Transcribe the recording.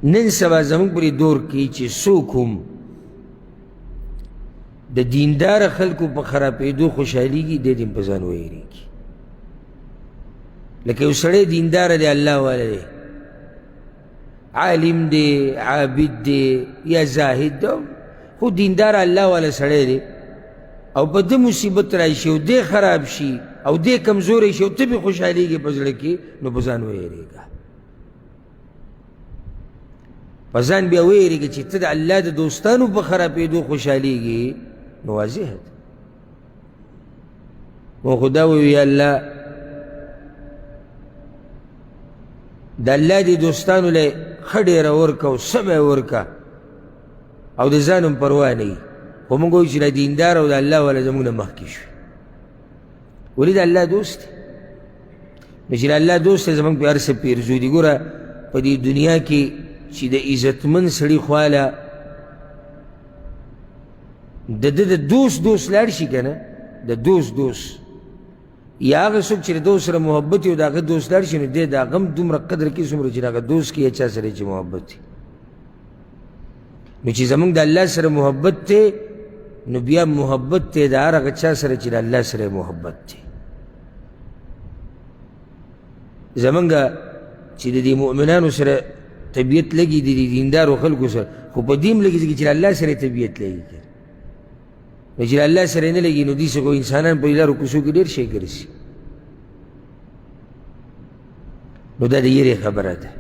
نن سبا زموږ پرې دور کې چې څوک هم د دیندار خلکو په خرابېدو خوشحالېږي، دی دې په ځان ویرېږي. لکه یو سړی دیندار دی، الله والا دی، عالم دی، عابد دی یا زاهد دی، خو دیندار الله والا سړی دی، او په ده مصیبت راشي او دی خراب شي او دی کمزوری شي او ته پرې خوشحالېږې په زړه کې، نو په ځان ویرېږه. په ځان بیا ویرېږه چې ته د الله د دوستانو په خرابېدو خوشحالېږي، نو واضح ده. مو خو دا ووایو، یا الله د الله دې دوستانو له ښه ډېره ورکه او سمه یې ورکه او د ځان هم پروا نه وي، خو موږ وایو چې دا دیندار او د الله والا زموږ نه مخکې شو. ولې د الله دوست دی؟ نو چې د الله دوست دی زموږ په هر څه پیرزو دي. ګوره په دې دنیا کې چې د عزتمن سړي خواله د ده د دوست دوست لاړ شي که نه، د دوست دوست یا هغه څوک چې د دوست سره محبت وي او د هغه دوست لاړ شي، نو دی د هغه هم دومره قدر کوي څومره چې د هغه دوست کوي یا چا سره چې محبت وي. نو چې زمونږ د الله سره محبت دی، نو بیا محبت دی د هر هغه چا سره چې د الله سره محبت دی. زمونږ چې د دې مؤمنانو سره طبیعت لګي، د دې دیندارو خلکو سره، خو په دې هم لګي چې د الله سره طبیعت لګي. نو چې الله سره نه لګي، نو داسې خو انسانان په لارو کوڅو کې ډېر شی ګرځي. نو دا د یرې خبره ده.